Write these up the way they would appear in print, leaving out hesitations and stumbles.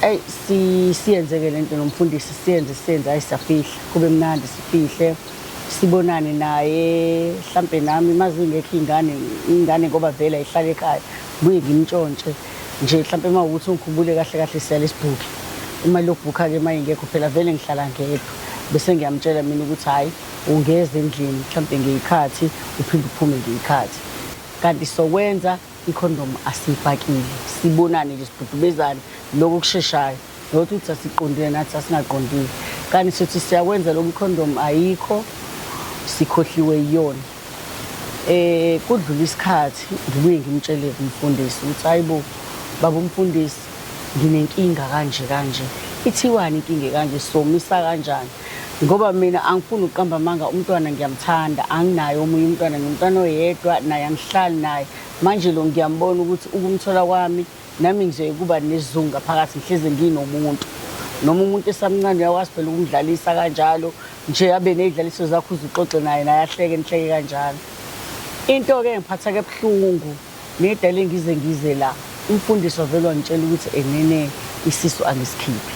Ayi siyenze-ke lento nomfundisi, siyenze siyenze, hhayi siyafihla, kube mnandi sifihle, sibonane naye, hlampe nami uma zingekho iy'ngane, iy'ngane ngoba vele ayihlali ekhaya, ngibuye ngimntshontshe nje hlampe uma kuwukuthi ungikhumbule kahle kahle siyale sibhukhe. Imali yokubhukha-ke uma ingekho phela vele ngihlala ngedwa, bese ngiyamtshela mina ukuthi hhayi ungeza endlini mhlampe ngey'khathi uphinde uphume ngey'khathi. Kanti sokwenza Ikhondomu asiyifakile, sibonane nje sibhudubezane lokhu okusheshayo, not ukuthi sasiqondile nathi sasingaqondile. Kanti sithi siyakwenza lokhu, ikhondomu ayikho, sikhohliwe yiyona. Kudlula isikhathi ngibuye ngimtshele umfundisi ukuthi hayi bo, baba umfundisi, nginenkinga kanje kanje. Ithiwani inkinga ekanje, somisa kanjani? Ngoba mina angifuni ukuqamba amanga, umntwana ngiyamthanda, anginaye omunye umntwana, nginomntwana oyedwa naye angihlali naye. Manje lo ngiyambona ukuthi ukumthola kwami nami ngizoye kuba nesizungu ngaphakathi, ngihleze nginomuntu. Noma umuntu esamncane uyakwazi phela ukumdlalisa kanjalo nje, abe ney'dlaliso zakho uze uxoxe naye, naye ahleke nihleke kanjalo. Into-ke engiphatha kabuhlungu nedale ngize ngize la, umfundisi wavele wangitshela ukuthi enene isisu angisikhiphi.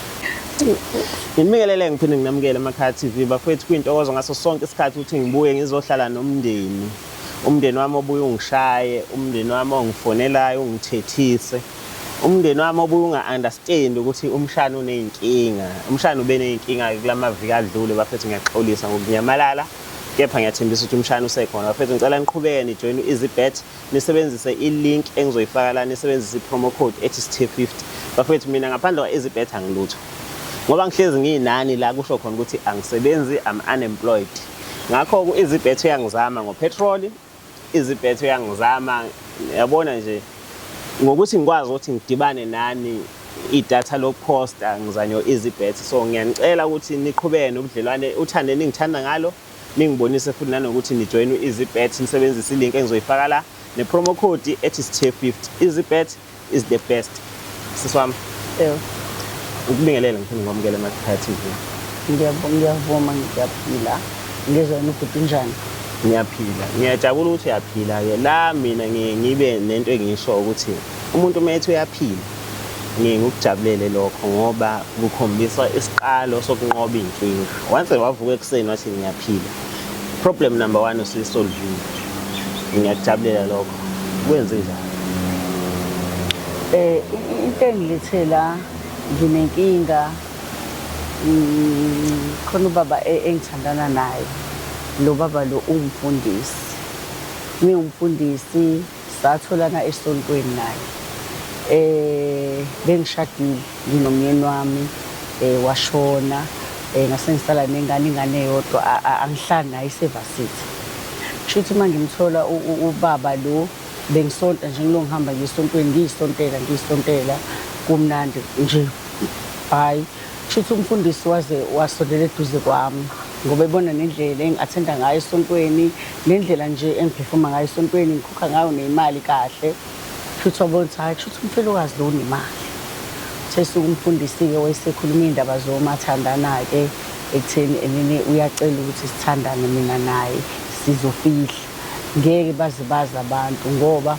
Nginibingelele ngiphinde nginamukele emakhaya TV bafowethu, kuyintokozo ngaso sonke isikhathi ukuthi ngibuye ngizohlala nomndeni. Umndeni wami obuye ungishaye, umndeni wami ongifonelayo ungithethise, umndeni wami obuye unga-understand ukuthi umshana uney'nkinga. Umshana ube ney'nkinga-ke kula maviki adlule bafethu, ngiyaxolisa ngokunyamalala, kepha ngiyathembisa ukuthi umshana usekhona. Bafethu ngicela niqhubeke nijoyine u-EasyBet, nisebenzise i-link engizoyifaka la, nisebenzise i-promo code ethi Sthe50. Bafethu mina ngaphandle kwa-EasyBet angilutho. Ngoba ngihlezi nginani la, kusho khona ukuthi angisebenzi, I'm unemployed. Ngakho u-EasyBet uyangizama ngopetroli, EasyBet uyangizama, yabona nje ngokuthi ngikwazi ukuthi ngidibane nani, idatha lokuphosta ngizanywa u-EasyBet. So ngiyanicela ukuthi niqhubeke nobudlelwane, uthando eningithanda ngalo, ningibonise futhi nanokuthi nijoyine u-EasyBet, nisebenzise i-link engizoyifaka la ne-promo code ethi Sthe50. EasyBet is the best. Sisi wami. Ewu. Ukubingelele ngiphinde ngikwamukele emakhaya TV. Ngiyabonga, ngiyavuma, ngiyaphila. Ngizwa wena ubhuti unjani? Ngiyaphila. Ngiyajabula ukuthi uyaphila-ke. La mina ngiye ngibe nento engisho ukuthi umuntu uma ethi uyaphila, ngiye ngikujabulele lokho ngoba kukhombisa isiqalo sokunqoba iy'nkinga. Once wavuka ekuseni wathi ngiyaphila, problem number one usuyisolvile. Ngiyakujabulela lokho. Kwenze njani? Into engilethe la, nginenkinga, khona ubaba engithandana naye. Lo baba lo uwumfundisi. Ngiwumfundisi, satholana esontweni naye. Bengishadile nginomyeni wami, washona, ngase ngisala nengane, ingane eyodwa, angihlali naye, isevasithi. Kushuthi uma ngimthola ubaba lo, bengisonta nje, ngilokhu ngihamba nje esontweni, ngiyisontela, ngiyisontela, kumnandi nje, hhayi. Kushuthi umfundisi waze wasondela eduze kwami ngoba ebona nendlela engi-athenda ngayo esontweni, nendlela nje engiphefoma ngayo esontweni, ngikhokha ngayo neyimali kahle. Kushuthi wabona ukuthi hhayi, kushuthi umfelokazi lo unemali. Uthe suka umfundisi-ke wayesekhuluma iy'ndaba zomathandana-ke ekutheni enene uyacela ukuthi sithandane mina naye, sizofihla. Ngeke baze bazi abantu ngoba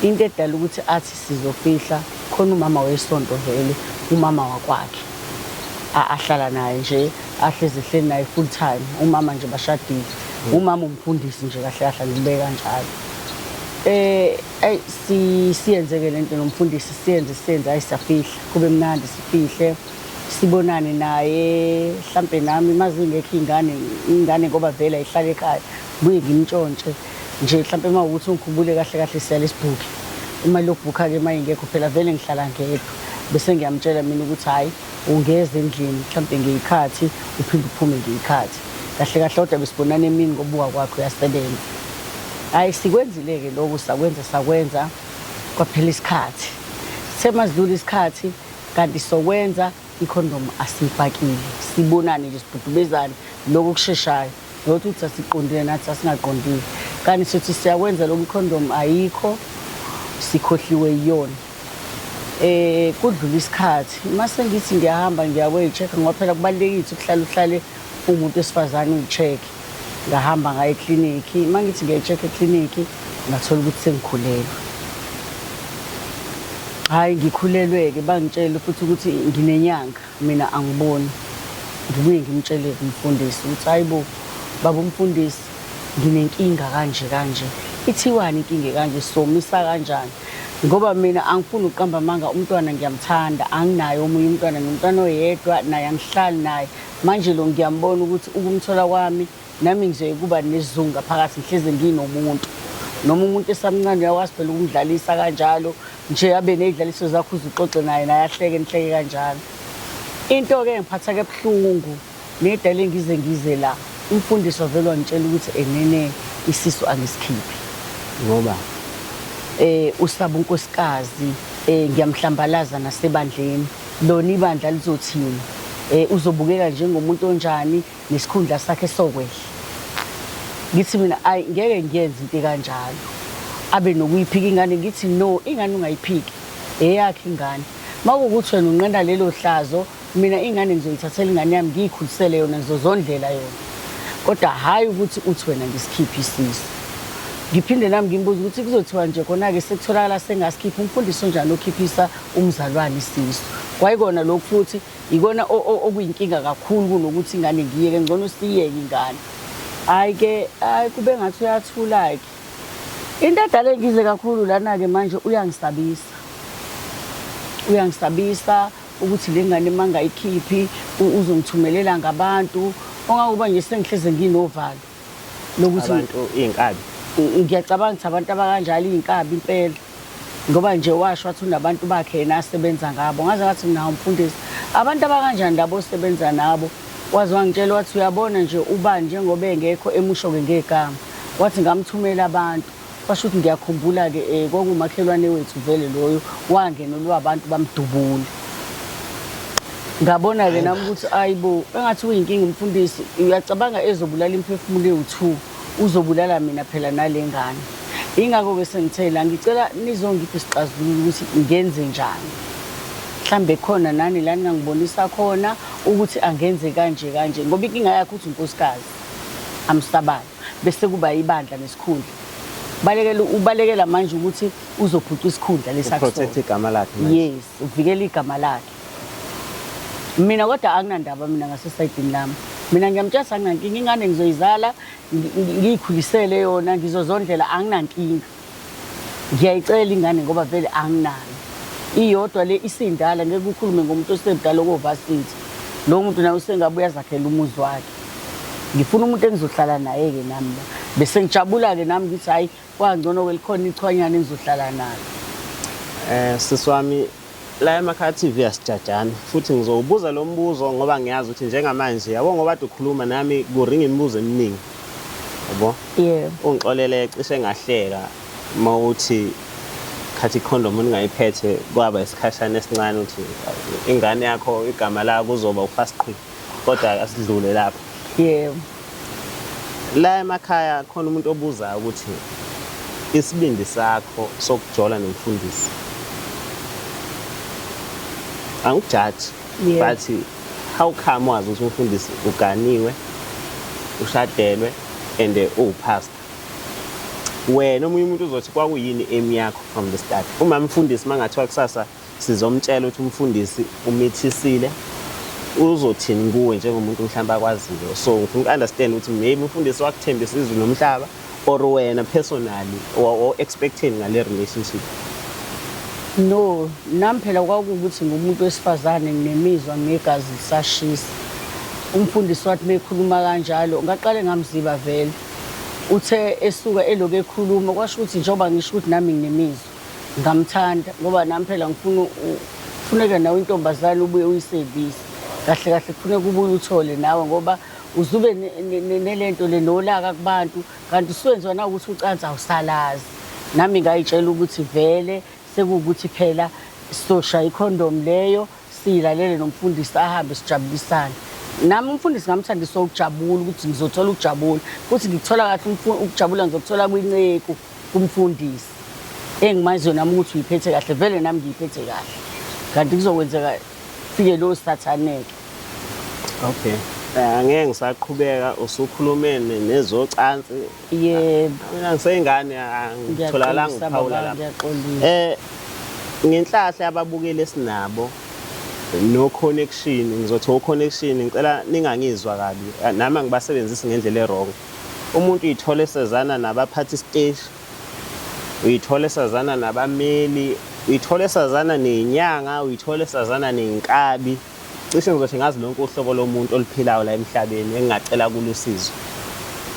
into edala ukuthi athi sizofihla, khona umama wesonto vele, umama wakwakhe ahlala naye nje, ahlezi ehleli naye full time, umama nje bashadile, umama umfundisi nje kahle kahle, ngibeke kanjalo. Ayi siyenze-ke lento nomfundisi, siyenze siyenze, hhayi siyafihla, kube mnandi sifihle, sibonane naye, hlampe nami uma zingekho iy'ngane, iy'ngane ngoba vele ayihlali ekhaya, ngibuye ngimntshontshe nje hlampe uma kuwukuthi ungikhumbule kahle kahle siyale sibhukhe. Imali yokubhukha-ke uma ingekho phela vele ngihlala ngedwa, bese ngiyamtshela mina ukuthi hhayi ungeza endlini mhlampe ngey'khathi uphinde uphume ngey'khathi. Kahle kahle kodwa besibonana emini ngoba uwakwakhe uyasebenza. Hhayi sikwenzile-ke lokhu, sakwenza sakwenza kwaphela isikhathi. Sithe uma sidlula isikhathi kanti sokwenza ikhondomu asiyifakile, sibonane nje sibhudubezane lokhu okusheshayo. Not ukuthi sasiqondile nathi sasingaqondile. Kanti sithi siyakwenza lokhu, ikhondomu ayikho, sikhohliwe yiyona. Kudlula isikhathi mase ngithi ngiyahamba ngiyakuyi-check-a ngoba phela kubalulekile ukuthi uhlale uhlale uwumuntu wesifazane uyi-check-e. Ngahamba ngaya eklinikhi, uma ngithi ngiyayi-check-a eklinikhi ngathola ukuthi sengikhulelwe. Hhayi ngikhulelwe-ke bangitshele futhi ukuthi nginenyanga mina angiboni. Ngibuye ngimtshele-ke umfundisi ukuthi hhayi bo baba umfundisi nginenkinga kanje kanje. Ithiwani inkinga ekanje somisa kanjani? Ngoba mina angifuni ukuqamba amanga umntwana ngiyamthanda anginaye omunye umntwana nomntwana oyedwa naye angihlali naye. Manje lo ngiyambona ukuthi ukumthola kwami nami ngizoye kuba nesizungu ngaphakathi ngihleze nginomuntu noma umuntu esamncane uyakwazi phela ukumdlalisa kanjalo nje abe ney'dlaliso zakho uze uxoxe naye naye ahleke nihleke kanjalo. Into-ke engiphatha kabuhlungu nedale ngize ngize la umfundisi wavele wangitshela ukuthi enene isisu angisikhiphi ngoba usaba unkosikazi ngiyamhlambalaza nasebandleni lona ibandla lizothini uzobukeka njengomuntu onjani nesikhundla sakhe sokwehla. Ngithi mina ayi ngeke ngiyenze into ekanjalo. Abe nokuyiphika ingane ngithi no ingane ungayiphiki eyakhe ingane. Makuwukuthi wena unqena lelo hlazo mina ingane ngizoyithathela ingane yami ngiyikhulisele yona ngizozondlela yona. Kodwa hhayi ukuthi uthi wena ngisikhiphe isisu. Ngiphinde nami ngimbuze ukuthi kuzothiwa nje khona-ke sekutholakala sengasikhipha umfundisi onjani okhiphisa umzalwane isisu. Kwayikona lokhu futhi Ikona okuyinkinga kakhulu kunokuthi ingane ngiyeke ngcono siyeke ingane. Hayi ke hayi kube ngathi uyathula ke. Into edala engize kakhulu lana ke manje uyangisabisa. Uyangisabisa ukuthi le ngane mangayikhiphi uzongithumelela ngabantu ongakuba nje sengihleze nginovalo lokuthi abantu iy'nkabi. Ngiyacabanga ukuthi abantu abakanjalo iy'nkabi impela. Ngoba nje washo wathi unabantu bakhe yena asebenza ngabo. Ngaze ngathi mina mfundisi, abantu abakanjani labo osebenza nabo? Waze wangitshela wathi uyabona nje ubani njengoba engekho emusho-ke ngegama. Wathi ngamthumela abantu. Kwasho ukuthi ngiyakhumbula-ke kwakuwumakhelwane wethu vele loyo wangenelwa abantu bamdubula. Ngabona-ke nami ukuthi ayibo engathi uyinkinga umfundisi uyacabanga ezobulala imiphefumulo ewu-2 uzobulala mina phela nale ngane. Ingakho-ke sengithe la ngicela nizongipha isixazululo ukuthi ngenze njani. Mhlambe khona nani la ningangibonisa khona ukuthi angenze kanje kanje ngoba inkinga yakhe uthi unkosikazi amsabayo bese kuba ibandla nesikhundla. Balekela ubalekela manje ukuthi uzophuca isikhundla lesi Uprotect igama lakhe manje. Yes, uvikela igama lakhe. Mina kodwa anginandaba mina ngasesayidini lami. Mina ngiyamtshela anginankinga ingane ngizoyizala ngiyikhulisele yona ngizozondlela anginankinga. Ngiyayicela ingane ngoba vele anginayo. Iyodwa le isindala ngeke ukhulume ngomuntu osemdala okovasithi. Lo muntu naye usengabuya azakhele umuzi wakhe. Ngifuna umuntu engizohlala naye-ke nami la. Bese ngijabula-ke nami ngithi hhayi kwangcono-ke likhona ichwanyana engizohlala nalo. Sisi wami la emakhaya TV asijajana futhi ngizowubuza lo mbuzo ngoba ngiyazi ukuthi njengamanje yabo ngoba kade ukhuluma nami kuringa imibuzo eminingi yabo. Yebo. Ungixolele cishe ngahleka uma uthi khathi ikhondomu ningayiphethe kwaba isikhashana esincane uthi ingane yakho igama lakho kuzoba ufast qhi kodwa asidlule lapho. Yebo. La emakhaya khona umuntu obuzayo ukuthi isibindi sakho sokujola nomfundisi angikujaji Yeah. but how come wazi ukuthi umfundisi uganiwe ushadelwe and uwupastor wena omunye umuntu uzothi kwakuyini aim yakho from the start uma mfundisi mangathiwa kusasa sizomtshela ukuthi umfundisi umithisile uzothini kuwe njengomuntu mhlawumbe akwaziyo so ngifuna uku-understand ukuthi maybe umfundisi wakuthembisa izulu nomhlaba or wena personally or expecting ngale relationship. No, nami phela kwakuwukuthi ngumuntu wesifazane nginemizwa nginegazi lisashisa. Umfundisi wathi mekhuluma kanjalo ngaqale ngamziba vele. Uthe esuka eloku ekhuluma kwasho ukuthi njengoba ngisho ukuthi nami nginemizwa ngamthanda ngoba nami phela ngifuna kufuneka nawe intombazane ubuye uyisevisi. Kahle kahle kufuneka ubuye uthole nawe ngoba uzube nelento le nolaka kubantu kanti usuwenziwa nawukuthi ucansi awusalazi. Nami ngayitshela ukuthi vele sekuwukuthi phela sizoshaya ikhondomu leyo siyilalele nomfundisi ahambe sijabulisane. Nami umfundisi ngamthandisa ukujabula ukuthi ngizothola ukujabula futhi ngikuthola kahle ukujabula ngizokuthola kwinceku kumfundisi engimaziyo nami ukuthi uyiphethe kahle vele nami ngiyiphethe kahle kanti kuzokwenzeka fike lo sathaneke. Okay. Angeke ngisaqhubeka usukhulume nezocansi. Yebo. Mina ngiseyingane angitholalanga Ngiyaxolisa ukuphawula baba, lapha. ngiyaxolisa. Ngenhlahla yababukeli esinabo no connection, ngizothi o connection, ngicela ningangizwa kabi, nami angibasebenzisi ngendlela e-wrong. Umuntu uyithola esezana nabaphathi siteshi, uyithola esazana nabameli, uyithola esazana ney'nyanga, uyithola esazana ney'nkabi. Cishe ngizothi ngazi lonke uhlobo lomuntu oluphilayo la emhlabeni engingacela kulo usizo.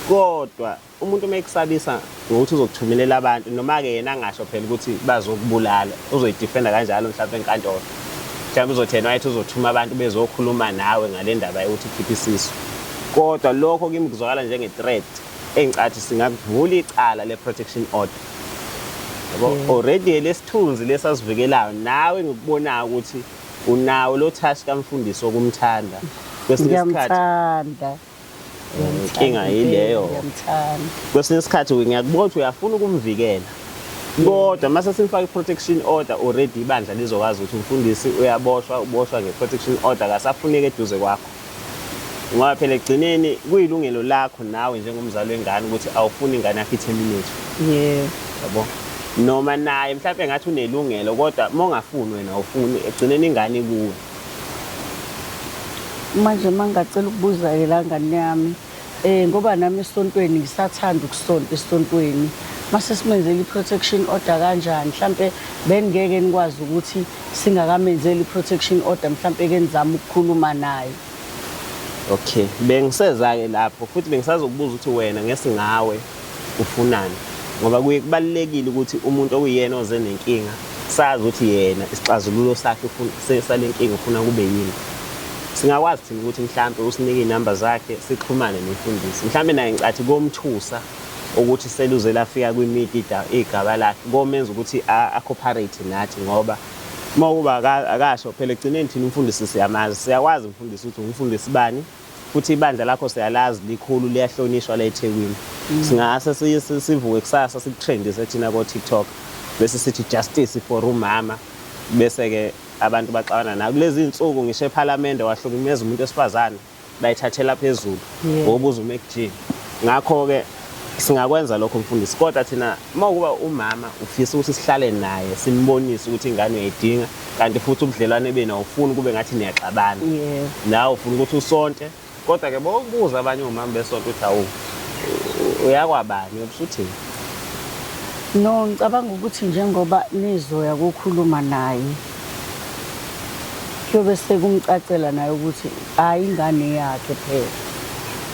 Kodwa umuntu uma ekusabisa ngokuthi uzokuthumelela abantu, noma-ke yena angasho phela ukuthi bazokubulala, uzoyidefenda kanjalo mhlawumpe enkantolo. Mhlawumbe uzothi yena wayethi uzothuma abantu bezokhuluma nawe ngale ndaba yokuthi ukhiphe isisu. Kodwa lokho kimi kuzwakala njenge-threat engicathi singakuvula icala le-protection order. Yabo, already lesithunzi lesasivikelayo nawe ngikubonayo ukuthi unawo lo touch kamfundisi wokumthanda. Kwesinye isikhathi Ngiyamthanda. Inkinga yileyo. Ngiyamthanda. Kwesinye isikhathi ngiyakubona ukuthi uyafuna ukumvikela. Kodwa mase simfaka i-protection order already ibandla lizokwazi ukuthi umfundisi uyaboshwa, uboshwa nge-protection order, akasafuneki eduze kwakho. Ngoba phela ekugcineni kuyilungelo lakho nawe njengomzali wengane ukuthi awufuni ingane yakho i-terminate. Yebo. Yabo. Noma naye mhlawumbe ngathi unelungelo kodwa uma ungafuni wena awufuni, ekugcineni ingane ikuwe. Manje mangingacela ukubuza-ke la ngane yami, ngoba nami esontweni ngisathanda ukusonta esontweni. Mase simenzela i-protection order kanjani? Mhlampe beningeke nikwazi ukuthi singakamenzeli i-protection order, mhlampe ke nizame ukukhuluma naye. Okay, bengiseza-ke lapho futhi bengisazokubuza ukuthi wena ngesingawe ufunani, ngoba kuye kubalulekile ukuthi umuntu okuyena oze nenkinga sazi ukuthi yena isixazululo sakhe sale nkinga ufuna kube yini. Singakwazi thina ukuthi mhlampe usinike iy'namba zakhe sixhumane nomfundisi, mhlampe naye ngicathi komthusa ukuthi seluze lafika kwimidi igaba lakhe, komenza ukuthi a-cooperate nathi, ngoba uma kuba akasho phela ekugcineni thina umfundisi siyamazi, siyakwazi umfundisi ukuthi umfundisi bani, futhi ibandla lakho siyalazi likhulu, liyahlonishwa la eThekwini. Singase sivuke kusasa sikutrendise thina ko-TikTok bese sithi justice for umama, bese-ke abantu baxabana nayo. Kulezi iy'nsuku ngisho ephalamende wahlukumeza umuntu wesifazane, bayithathela phezulu ngokubuza uMacG. Ngakho-ke singakwenza lokho mfundisi, kodwa thina uma kuba umama ufisa ukuthi sihlale naye simbonise ukuthi ingane uyayidinga, kanti futhi ubudlelwane benu awufuni kube ngathi niyaxabana. Nawe ufuna ukuthi usonte, kodwa-ke bokubuza abanye omama besonto ukuthi awu uyakwabani, ubusuthini? No, ngicabanga ukuthi njengoba nizoya kukhuluma naye kuyobe sekumcacela naye ukuthi hayi ingane yakhe phela,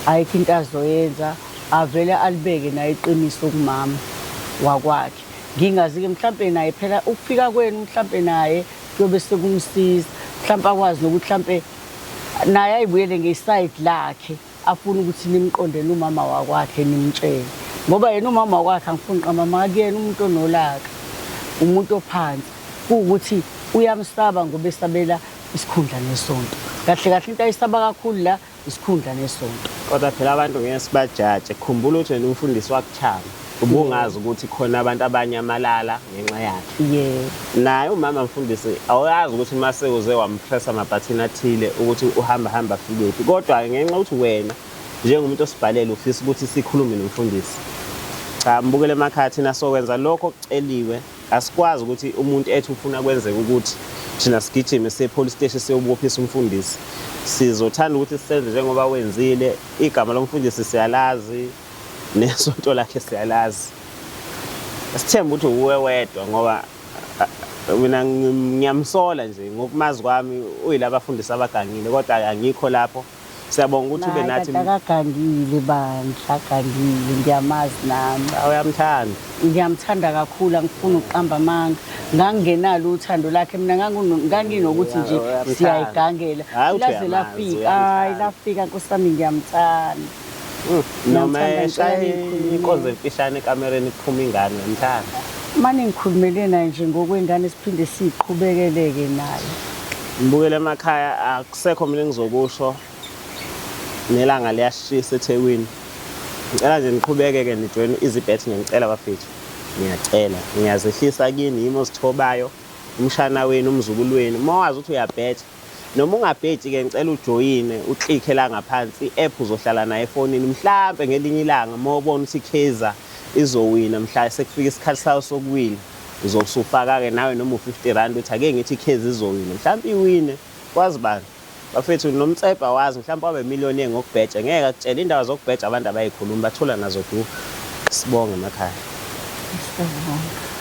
ayikho into azoyenza, avele alibeke naye iqiniso kumama wakwakhe. Ngingazi-ke mhlampe naye phela ukufika kwenu mhlampe naye kuyobe sekumsiza, mhlampe akwazi nokuthi mhlampe naye ayibuyele ngesayidi lakhe, afuna ukuthi nimqondele umama wakwakhe nimtshele, ngoba yena umama wakwakhe angifuni qamba makuyena umuntu onolaka, umuntu ophansi, kuwukuthi uyamsaba ngoba esabela isikhundla nesonto. Kahle kahle into ayisaba kakhulu la isikhundla nesonto. Kodwa phela abantu ngeke sibajaje, khumbula ukuthi wena umfundisi wakuchama, ubungazi ukuthi khona abantu abanyamalala ngenxa yakhe. Naye umama mfundisi awuyazi ukuthi mase uze wampressa amabhathini athile ukuthi uhamba hamba afikephi, kodwa ngenxa ukuthi wena njengomuntu osibhalele ufisa ukuthi sikhulume nomfundisi. Cha, mbukele emakhaya, thina sokwenza lokho okuceliwe. Asikwazi ukuthi umuntu ethi ufuna kwenzeka ukuthi thina sigijime siye police station siyobophisa umfundisi. Sizothanda ukuthi sisenze njengoba wenzile, igama lomfundisi siyalazi, nesonto lakhe siyalazi. Sithemba ukuthi uwe wedwa, ngoba mina ngiyamsola nje ngokumazi kwami, uyilaba abafundisi abagangile, kodwa angikho lapho. Siyabonga ukuthi ube nathi. Akagangile bandla, agangile, ngiyamazi nami. Uyamthanda? Ngiyamthanda kakhulu, angifuni ukuqamba amanga. Ngangingenalo uthando lakhe mina, nganginokuthi nje siyayigangela. Laze lafika, hayi lafika Nkosi yami, ngiyamthanda. Noma eshaya inkonzo emfishane ekamereni kuphuma ingane, uyamthanda. Mane ngikhulumele naye nje ngokwengane, siphinde siqhubekeleke naye. Ngibukele emakhaya, akusekho mina engizokusho, nelanga liyashisa eThekwini. Ngicela nje niqhubeke-ke nijoyine u-Easybet, ngiyanicela bafethu, ngiyacela, ngiyazehlisa kini, yimi ozithobayo, umshana wenu, umzukulu wenu. Uma wazi ukuthi uyabheja noma ungabheji-ke, ngicela ujoyine, uklikhe la ngaphansi, i-app uzohlala nayo efonini. Mhlampe ngelinye ilanga uma ubona ukuthi i-Kaizer izowina, mhla sekufika isikhathi sayo sokuwina, Uzosufaka-ke nawe noma u-50 rand uthi ake ngithi ikhezi izowina, mhlawumpe iwine, kwazi bani. Bafethu nomtsebha wazi mhlawumpe wabe millionaire ngokubheja, ngeke akutshele indaba zokubheja, abantu abayikhulumi bathula nazo du. Sibonge emakhaya. Siyabonga.